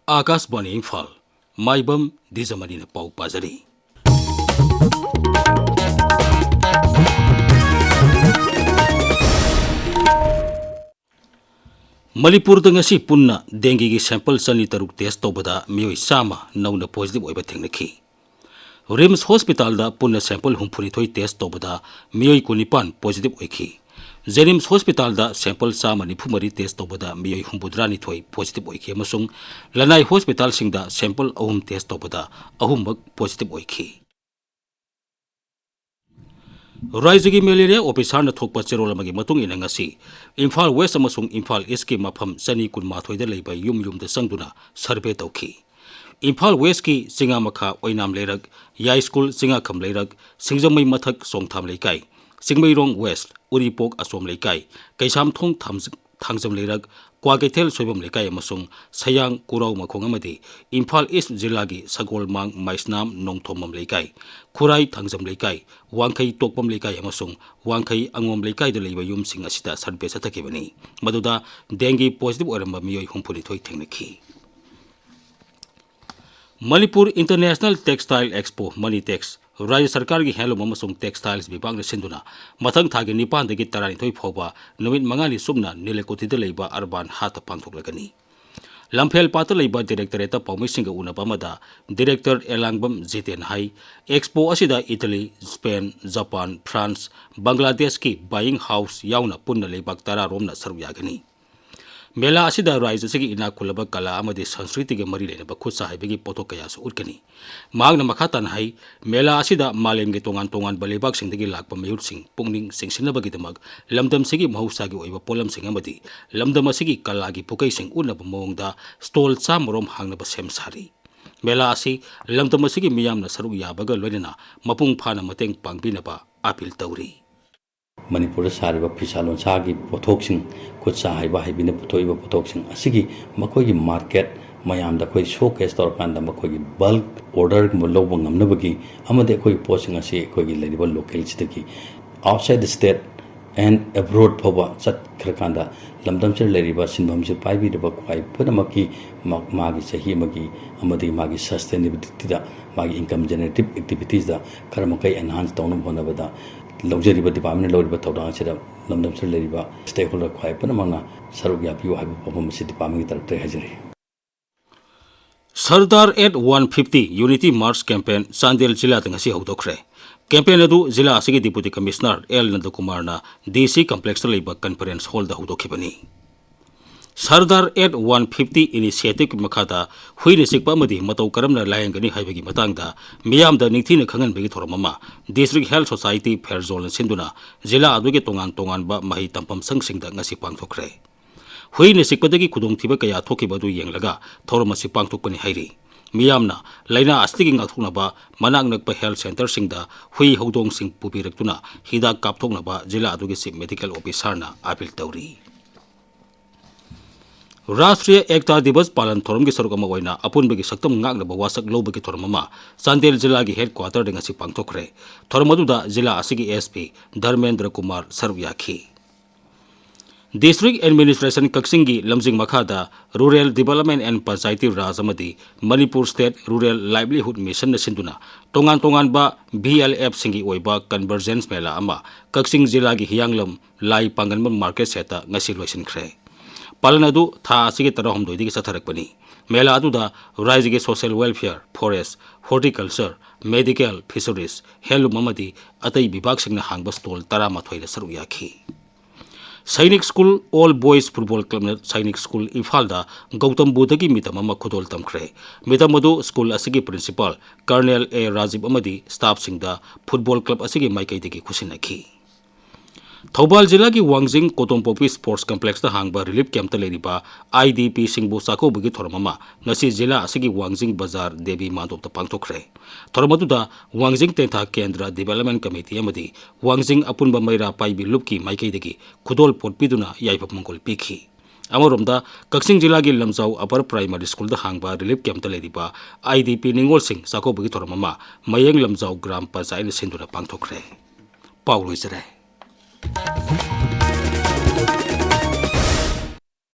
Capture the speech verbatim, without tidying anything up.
ꯑꯥꯀꯥꯁꯕꯥꯅꯤ ꯏꯝꯐꯥꯜ, ꯃꯥꯏꯕꯝ ꯗꯤꯖꯃꯅꯤꯅ ꯄꯥꯎ ꯄꯥꯖꯔꯤ꯫ ꯃꯅꯤꯄꯨꯔꯗ ꯉꯁꯤ ꯄꯨꯟꯅ ꯗꯦꯡꯒꯤꯒꯤ ꯁꯦꯝꯄꯜ ꯆꯅꯤ ꯇꯔꯨꯛ ꯇꯦꯁ ꯇꯧꯕꯗ ꯃꯤꯑꯣꯏ ꯆꯥꯝꯃ ꯅꯧꯅ ꯄꯣꯖꯤꯇꯤꯚ ꯑꯣꯏꯕ ꯊꯦꯡꯅꯈꯤ꯫ ꯔꯤꯝꯁ ꯍꯣꯁꯄꯤꯇꯥꯜꯗ ꯄꯨꯟꯅ ꯁꯦꯝꯄꯜ ꯍꯨꯝꯐꯨꯅꯤꯊꯣꯏ ꯇꯦꯁ ꯇꯧꯕꯗ ꯃꯤꯑꯣꯏ ꯀꯨꯟꯅꯤꯄꯥꯟ ꯄꯣꯖꯤꯇꯤꯚ ꯑꯣꯏꯈꯤ꯫ ꯖꯦꯅꯤꯝꯁ ꯍꯣꯁꯄꯤꯇꯥꯜꯗ ꯁꯦꯝꯄꯜ ꯆꯥꯝꯃ ꯅꯤꯐꯨ ꯃꯔꯤ ꯇꯦꯁ ꯇꯧꯕꯗ ꯃꯤꯑꯣꯏ ꯍꯨꯝꯐꯨꯇꯔꯥꯅꯤꯊꯣꯏ ꯄꯣꯖꯤꯇꯤꯚ ꯑꯣꯏꯈꯤ ꯑꯃꯁꯨꯡ ꯂꯅꯥꯏ ꯍꯣꯁꯄꯤꯇꯥꯜꯁꯤꯡꯗ ꯁꯦꯝꯄꯜ ꯑꯍꯨꯝ ꯇꯦꯁ ꯇꯧꯕꯗ ꯑꯍꯨꯝꯃꯛ ꯄꯣꯖꯤꯇꯤꯚ ꯑꯣꯏꯈꯤ꯫ ꯔꯥꯏꯖ꯭ꯌꯒꯤ ꯃꯦꯂꯦꯔꯤꯌꯥ ꯑꯣꯐꯤꯁꯥꯔꯅ ꯊꯣꯛꯄ ꯆꯦꯔꯣꯜ ꯑꯃꯒꯤ ꯃꯇꯨꯡ ꯏꯟꯅ ꯉꯁꯤ ꯏꯝꯐꯥꯜ ꯋꯦꯁ ꯑꯃꯁꯨꯡ ꯏꯝꯐꯥꯜ ꯏꯁꯀꯤ ꯃꯐꯝ ꯆꯅꯤ ꯀꯨꯟꯃꯥꯊꯣꯏꯗ ꯂꯩꯕ ꯌꯨꯝ ꯌꯨꯝꯗ ꯆꯪꯗꯨꯅ ꯁꯔꯚꯦ ꯇꯧꯈꯤ꯫ ꯏꯝꯐꯥꯜ ꯋꯦꯁꯀꯤ ꯆꯤꯉꯥꯃꯈꯥ, ꯑꯣꯏꯅꯥꯝ ꯂꯩꯔꯛ, ꯌꯥꯏꯁ꯭ꯀꯨꯜ, ꯆꯤꯉꯥꯈꯝ ꯂꯩꯔꯛ, ꯁꯤꯡꯖꯃꯩ ꯃꯊꯛ, ꯆꯣꯡꯊꯥꯝ ꯂꯩꯀꯥꯏ, ꯆꯤꯡꯃꯩꯔꯣꯡ ꯋꯦꯁ, ꯎꯔꯤꯄꯣꯛ, ꯑꯁꯣꯝ ꯂꯩꯀꯥꯏ, ꯀꯩꯁꯥꯝꯊꯣꯡ, ꯊꯥꯡꯖ-, ꯊꯥꯡꯖꯝ ꯂꯩꯔꯛ, ꯀ꯭ꯋꯥꯀꯩꯊꯦꯜ, ꯁꯣꯏꯕꯝ ꯂꯩꯀꯥꯏ ꯑꯃꯁꯨꯡ ꯁꯌꯥꯡ, ꯀꯨꯔꯥꯎ ꯃꯈꯣꯡ ꯑꯃꯗꯤ ꯏꯝꯐꯥꯜ ꯏꯁ꯭ꯠ ꯖꯤꯂꯥꯒꯤ ꯁꯒꯣꯜꯃꯥꯡ, ꯃꯩꯁꯅꯥꯝ, ꯅꯣꯡꯊꯣꯝꯕꯝ ꯂꯩꯀꯥꯏ, ꯈꯨꯔꯥꯏ, ꯊꯥꯡꯖꯝ ꯂꯩꯀꯥꯏ, ꯋꯥꯡꯈꯩ, ꯇꯣꯛꯄꯝ ꯂꯩꯀꯥꯏ ꯑꯃꯁꯨꯡ ꯋꯥꯡꯈꯩ, ꯑꯉꯣꯝ ꯂꯩꯀꯥꯏꯗ ꯂꯩꯕ ꯌꯨꯝꯁꯤꯡ ꯑꯁꯤꯗ ꯁꯔꯚꯦ ꯆꯠꯊꯈꯤꯕꯅꯤ꯫ ꯃꯗꯨꯗ ꯗꯦꯡꯒꯤ ꯄꯣꯖꯤꯇꯤꯚ ꯑꯣꯏꯔꯝꯕ ꯃꯤꯑꯣꯏ ꯍꯨꯝꯐꯨꯅꯤꯊꯣꯏ ꯊꯦꯡꯅꯈꯤ꯫ ꯃꯅꯤꯄꯨꯔ ꯏꯟꯇꯔꯅꯦꯁꯅꯦꯜ ꯇꯦꯛꯁꯇꯥꯏꯜ ꯑꯦꯛꯁꯄꯣ, ꯃꯅꯤꯇꯦꯛꯁ, ꯔꯥꯖ꯭ꯌ ꯁꯔꯀꯥꯔꯒꯤ ꯍꯦꯟꯂꯨꯝ ꯑꯃꯁꯨꯡ ꯇꯦꯛꯁꯇꯥꯏꯜꯁ ꯕꯤꯚꯥꯒꯅ ꯁꯤꯟꯗꯨꯅ ꯃꯊꯪ ꯊꯥꯒꯤ ꯅꯤꯄꯥꯟꯗꯒꯤ ꯇꯔꯥꯅꯤꯊꯣꯏ ꯐꯥꯎꯕ ꯅꯨꯃꯤꯠ ꯃꯉꯥꯅꯤ ꯆꯨꯞꯅ ꯅꯤꯂꯀꯨꯊꯤꯗ ꯂꯩꯕ ꯑꯔꯕꯥꯟ ꯍꯥꯠꯇ ꯄꯥꯡꯊꯣꯛꯂꯒꯅꯤ꯫ ꯂꯝꯐꯦꯜ ꯄꯥꯠꯇ ꯂꯩꯕ ꯗꯤꯔꯦꯛꯇꯣꯔꯦꯠꯇ ꯄꯥꯎꯃꯤꯁꯤꯡꯒ ꯎꯅꯕ ꯑꯃꯗ ꯗꯤꯔꯦꯛꯇꯔ ꯑꯦꯂꯥꯡꯕꯝ ꯖꯤꯇꯦꯟ ꯍꯥꯏ, ꯑꯦꯛꯁꯄꯣ ꯑꯁꯤꯗ ꯏꯇꯂꯤ, ꯁ꯭ꯄꯦꯟ, ꯖꯄꯥꯟ, ꯐ꯭ꯔꯥꯟꯁ, ꯕꯪꯒ꯭ꯂꯥꯗꯦꯁꯀꯤ ꯕꯥꯏꯌꯤꯡ ꯍꯥꯎꯁ ꯌꯥꯎꯅ ꯄꯨꯟꯅ ꯂꯩꯕꯥꯛ ꯇꯔꯥ ꯔꯣꯝꯅ ꯁꯔꯨꯛ ꯌꯥꯒꯅꯤ꯫ ꯃꯦꯂꯥ ꯑꯁꯤꯗ ꯔꯥꯖ꯭ꯌ ꯑꯁꯤꯒꯤ ꯏꯅꯥꯛ ꯈꯨꯜꯂꯕ ꯀꯂꯥ ꯑꯃꯗꯤ ꯁꯪꯁꯀ꯭ꯔꯤꯇꯤꯒ ꯃꯔꯤ ꯂꯩꯅꯕ ꯈꯨꯠꯁꯥ ꯍꯩꯕꯒꯤ ꯄꯣꯠꯊꯣꯛ ꯀꯌꯥꯁꯨ ꯎꯠꯀꯅꯤ꯫ ꯃꯍꯥꯛꯅ ꯃꯈꯥ ꯇꯥꯅ ꯍꯥꯏ, ꯃꯦꯂꯥ ꯑꯁꯤꯗ ꯃꯥꯂꯦꯝꯒꯤ ꯇꯣꯉꯥꯟ ꯇꯣꯉꯥꯟꯕ ꯂꯩꯕꯥꯛꯁꯤꯡꯗꯒꯤ ꯂꯥꯛꯄ ꯃꯤꯍꯨꯠꯁꯤꯡ ꯄꯨꯛꯅꯤꯡ ꯆꯤꯡꯁꯤꯟꯅꯕꯒꯤꯗꯃꯛ ꯂꯝꯗꯝꯁꯤꯒꯤ ꯃꯍꯧꯁꯥꯒꯤ ꯑꯣꯏꯕ ꯄꯣꯠꯂꯝꯁꯤꯡ ꯑꯃꯗꯤ ꯂꯝꯗꯝ ꯑꯁꯤꯒꯤ ꯀꯂꯥꯒꯤ ꯄꯨꯀꯩꯁꯤꯡ ꯎꯠꯅꯕ ꯃꯑꯣꯡꯗ ꯁ꯭ꯇꯣꯜ ꯆꯥꯝꯃ ꯔꯣꯝ ꯍꯥꯡꯅꯕ ꯁꯦꯝ ꯁꯥꯔꯤ꯫ ꯃꯦꯂꯥ ꯑꯁꯤ ꯂꯝꯗꯝ ꯑꯁꯤꯒꯤ ꯃꯤꯌꯥꯝꯅ ꯁꯔꯨꯛ ꯌꯥꯕꯒ ꯂꯣꯏꯅꯅ ꯃꯄꯨꯡ ꯐꯥꯅ ꯃꯇꯦꯡ ꯄꯥꯡꯕꯤꯅꯕ ꯑꯥꯄꯤꯜ ꯇꯧꯔꯤ꯫ ꯃꯅꯤꯄꯨꯔꯗ ꯁꯥꯔꯤꯕ ꯐꯤꯁꯥ ꯂꯣꯟꯁꯥꯒꯤ ꯄꯣꯠꯊꯣꯛꯁꯤꯡ, ꯈꯨꯠ ꯁꯥ ꯍꯩꯕ ꯍꯩꯕꯤꯅ ꯄꯨꯊꯣꯛꯏꯕ ꯄꯣꯠꯊꯣꯛꯁꯤꯡ ꯑꯁꯤꯒꯤ ꯃꯈꯣꯏꯒꯤ ꯃꯥꯔꯀꯦꯠ ꯃꯌꯥꯝꯗ ꯑꯩꯈꯣꯏ ꯁꯣ ꯀꯦꯁ ꯇꯧꯔꯀꯥꯟꯗ ꯃꯈꯣꯏꯒꯤ ꯕꯜꯛ ꯑꯣꯔꯗꯔꯒꯨꯝꯕ ꯂꯧꯕ ꯉꯝꯅꯕꯒꯤ ꯑꯃꯗꯤ ꯑꯩꯈꯣꯏꯒꯤ ꯄꯣꯠꯁꯤꯡ ꯑꯁꯤ ꯑꯩꯈꯣꯏꯒꯤ ꯂꯩꯔꯤꯕ ꯂꯣꯀꯦꯜꯁꯤꯗꯒꯤ ꯑꯥꯎꯠꯁꯥꯏꯠ ꯁ꯭ꯇꯦꯠ and abroad ꯐꯥꯎꯕ ꯆꯠꯈ꯭ꯔꯀꯥꯟꯗ ꯂꯝꯗꯝꯁꯤꯗ ꯂꯩꯔꯤꯕ ꯁꯤꯟꯐꯝꯁꯤ ꯄꯥꯏꯕꯤꯔꯤꯕ ꯈ꯭ꯋꯥꯏ ꯄꯨꯝꯅꯃꯛꯀꯤ ꯃꯥ-, ꯃꯥꯒꯤ ꯆꯍꯤ ꯑꯃꯒꯤ ꯑꯃꯗꯤ ꯃꯥꯒꯤ sustainabilityꯗ, ꯃꯥꯒꯤ income generative activitiesꯗ ꯈꯔ ꯃꯈꯩ enhance ꯇꯧꯅꯕ ꯍꯣꯠꯅꯕꯗ ꯂꯧꯖꯔꯤꯕ departmentꯅ ꯂꯧꯔꯤꯕ ꯊꯧꯗꯥꯡ ꯑꯁꯤꯗ ꯂꯝꯗꯝꯁꯤꯗ ꯂꯩꯔꯤꯕ stakeholder ꯈ꯭ꯋꯥꯏ ꯄꯨꯝꯅꯃꯛꯅ ꯁꯔꯨꯛ ꯌꯥꯕꯤꯌꯨ ꯍꯥꯏꯕ ꯋꯥꯐꯝ ꯑꯁꯤ departmentꯒꯤ ꯇꯔꯞꯇꯒꯤ ꯍꯥꯏꯖꯔꯤ꯫ Sardar at one fifty Unity March campaign Chandel ꯖꯤꯂꯥꯗ ꯉꯁꯤ ꯍꯧꯗꯣꯛꯈ꯭ꯔꯦ꯫ Campaign ꯑꯗꯨ ꯖꯤꯂꯥ ꯑꯁꯤꯒꯤ Deputy Commissioner ꯑꯦꯜ ꯅꯟꯗꯀꯨꯃꯥꯔꯅ ꯗꯤ ꯁꯤ complexꯇ ꯂꯩꯕ conference hallꯗ ꯍꯧꯗꯣꯛꯈꯤꯕꯅꯤ꯫ Sardar at one fifty initiative ꯃꯈꯥꯗ ꯍꯨꯏꯅ ꯆꯤꯛꯄ ꯑꯃꯗꯤ ꯃꯇꯧ ꯀꯔꯝꯅ ꯂꯥꯌꯦꯡꯒꯅꯤ ꯍꯥꯏꯕꯒꯤ ꯃꯇꯥꯡꯗ ꯃꯤꯌꯥꯝꯗ ꯅꯤꯡꯊꯤꯅ ꯈꯪꯍꯟꯕꯒꯤ ꯊꯧꯔꯝ ꯑꯃ District Health Society ꯐꯦꯔꯖꯣꯜꯅ ꯁꯤꯟꯗꯨꯅ ꯖꯤꯂꯥ ꯑꯗꯨꯒꯤ ꯇꯣꯉꯥꯟ ꯇꯣꯉꯥꯟꯕ ꯃꯍꯩ ꯇꯝꯐꯝ ꯁꯪꯁꯤꯡꯗ ꯉꯁꯤ ꯄꯥꯡꯊꯣꯛꯈ꯭ꯔꯦ꯫ ꯍꯨꯏꯅ ꯆꯤꯛꯄꯗꯒꯤ ꯈꯨꯗꯣꯡꯊꯤꯕ ꯀꯌꯥ ꯊꯣꯛꯈꯤꯕ ꯑꯗꯨ ꯌꯦꯡꯂꯒ ꯊꯧꯔꯝ ꯑꯁꯤ ꯄꯥꯡꯊꯣꯛꯄꯅꯤ ꯍꯥꯏꯔꯤ꯫ ꯃꯤꯌꯥꯝꯅ ꯂꯥꯏꯅꯥ ꯑꯁꯤꯗꯒꯤ ꯉꯥꯛꯊꯣꯛꯅꯕ ꯃꯅꯥꯛ ꯅꯛꯄ health centreꯁꯤꯡꯗ ꯍꯨꯏ ꯍꯧꯗꯣꯡꯁꯤꯡ ꯄꯨꯕꯤꯔꯛꯇꯨꯅ ꯍꯤꯗꯥꯛ ꯀꯥꯞꯊꯣꯛꯅꯕ ꯖꯤꯂꯥ ꯑꯗꯨꯒꯤ Chief Medical Officerꯅ appeal ꯇꯧꯔꯤ꯫ ꯔꯥꯁꯇ꯭ꯔꯤꯌꯥ ꯑꯦꯛꯇꯥ ꯗꯤꯕꯁ ꯄꯥꯂꯟ ꯊꯧꯔꯝꯒꯤ ꯁꯔꯨꯛ ꯑꯃ ꯑꯣꯏꯅ ꯑꯄꯨꯟꯕꯒꯤ ꯁꯛꯇꯝ ꯉꯥꯛꯅꯕ ꯋꯥꯁꯛ ꯂꯧꯕꯒꯤ ꯊꯧꯔꯝ ꯑꯃ ꯆꯥꯟꯗꯦꯜ ꯖꯤꯂꯥꯒꯤ headquarterꯗ ꯉꯁꯤ ꯄꯥꯡꯊꯣꯛꯈ꯭ꯔꯦ꯫ ꯊꯧꯔꯝ ꯑꯗꯨꯗ ꯖꯤꯂꯥ ꯑꯁꯤꯒꯤ SP ꯙꯔꯃꯦꯟꯗ꯭ꯔ ꯀꯨꯃꯥꯔ ꯁꯔꯨꯛ ꯌꯥꯈꯤ꯫ District Administration ꯀꯛꯆꯤꯡꯒꯤ ꯂꯝꯖꯤꯡ ꯃꯈꯥꯗ Rural Development and Panchayati Raj ꯑꯃꯗꯤ Manipur State Rural Livelihood Missionꯅ ꯁꯤꯟꯗꯨꯅ ꯇꯣꯉꯥꯟ ꯇꯣꯉꯥꯟꯕ VLFꯁꯤꯡꯒꯤ ꯑꯣꯏꯕ convergence ꯃꯦꯂꯥ ꯑꯃ ꯀꯛꯆꯤꯡ ꯖꯤꯂꯥꯒꯤ ꯍꯤꯌꯥꯡꯂꯝ ꯂꯥꯏ ꯄꯥꯡꯒꯟꯕꯝ market shedꯇ ꯉꯁꯤ ꯂꯣꯏꯁꯤꯟꯈ꯭ꯔꯦ꯫ ꯄꯥꯂꯟ ꯑꯗꯨ ꯊꯥ ꯑꯁꯤꯒꯤ ꯇꯔꯥꯍꯨꯝꯗꯣꯏꯗꯒꯤ ꯆꯠꯊꯔꯛꯄꯅꯤ꯫ ꯃꯦꯂꯥ ꯑꯗꯨꯗ ꯔꯥꯏꯖꯒꯤ social welfare, forest, horticulture, medical, fisheries, handloom ꯑꯃꯗꯤ ꯑꯇꯩ ꯕꯤꯚꯥꯒꯁꯤꯡꯅ ꯍꯥꯡꯕ stall ꯇꯔꯥꯃꯥꯊꯣꯏꯗ ꯁꯔꯨꯛ ꯌꯥꯈꯤ꯫ Sainik School All Boys Football Clubꯅ Sainik School ꯏꯝꯐꯥꯜꯗ ꯒꯧꯇꯝ ꯕꯨꯙꯒꯤ ꯃꯤꯇꯝ ꯑꯃ ꯈꯨꯗꯣꯜ ꯇꯝꯈ꯭ꯔꯦ꯫ ꯃꯤꯇꯝ ꯑꯗꯨ school ꯑꯁꯤꯒꯤ principal Colonel A ꯔꯥꯖꯤꯕ ꯑꯃꯗꯤ staffꯁꯤꯡꯗ football club ꯑꯁꯤꯒꯤ ꯃꯥꯏꯀꯩꯗꯒꯤ ꯈꯨꯠꯁꯤꯟꯅꯈꯤ꯫ ꯊꯧꯕꯥꯜ ꯖꯤꯂꯥꯒꯤ ꯋꯥꯡꯖꯤꯡ ꯀꯣꯇꯣꯝꯄꯣꯛꯄꯤ sports complexꯇ ꯍꯥꯡꯕ relief campꯇ ꯂꯩꯔꯤꯕ IDPꯁꯤꯡꯕꯨ ꯆꯥꯛꯀꯧꯕꯒꯤ ꯊꯧꯔꯝ ꯑꯃ ꯉꯁꯤ ꯖꯤꯂꯥ ꯑꯁꯤꯒꯤ ꯋꯥꯡꯖꯤꯡ ꯕꯖꯥꯔ ꯗꯦꯕꯤ ꯃꯥꯟꯗꯣꯞꯇ ꯄꯥꯡꯊꯣꯛꯈ꯭ꯔꯦ꯫ ꯊꯧꯔꯝ ꯑꯗꯨꯗ ꯋꯥꯡꯖꯤꯡ ꯇꯦꯟꯊꯥ ꯀꯦꯟꯗ꯭ꯔ Development Committee ꯑꯃꯗꯤ ꯋꯥꯡꯖꯤꯡ ꯑꯄꯨꯟꯕ ꯃꯩꯔꯥ ꯄꯥꯏꯕꯤ ꯂꯨꯞꯀꯤ ꯃꯥꯏꯀꯩꯗꯒꯤ ꯈꯨꯗꯣꯜ ꯄꯣꯠ ꯄꯤꯗꯨꯅ ꯌꯥꯏꯐ ꯃꯪꯒꯣꯜ ꯄꯤꯈꯤ꯫ ꯑꯃꯔꯣꯝꯗ, ꯀꯛꯆꯤꯡ ꯖꯤꯂꯥꯒꯤ ꯂꯝꯖꯥꯎ Upper Primary Schoolꯗ ꯍꯥꯡꯕ relief campꯇ ꯂꯩꯔꯤꯕ IDP ꯅꯤꯉꯣꯜꯁꯤꯡ ꯆꯥꯛꯀꯧꯕꯒꯤ ꯊꯧꯔꯝ ꯑꯃ ꯃꯌꯦꯡ ꯂꯝꯖꯥꯎ ꯒ꯭ꯔꯥꯝ ꯄꯟꯆꯥꯌꯠꯅ ꯁꯤꯟꯗꯨꯅ ꯄꯥꯡꯊꯣꯛꯈ꯭ꯔꯦ꯫ ꯄꯥꯎ ꯂꯣꯏꯖꯔꯦ꯫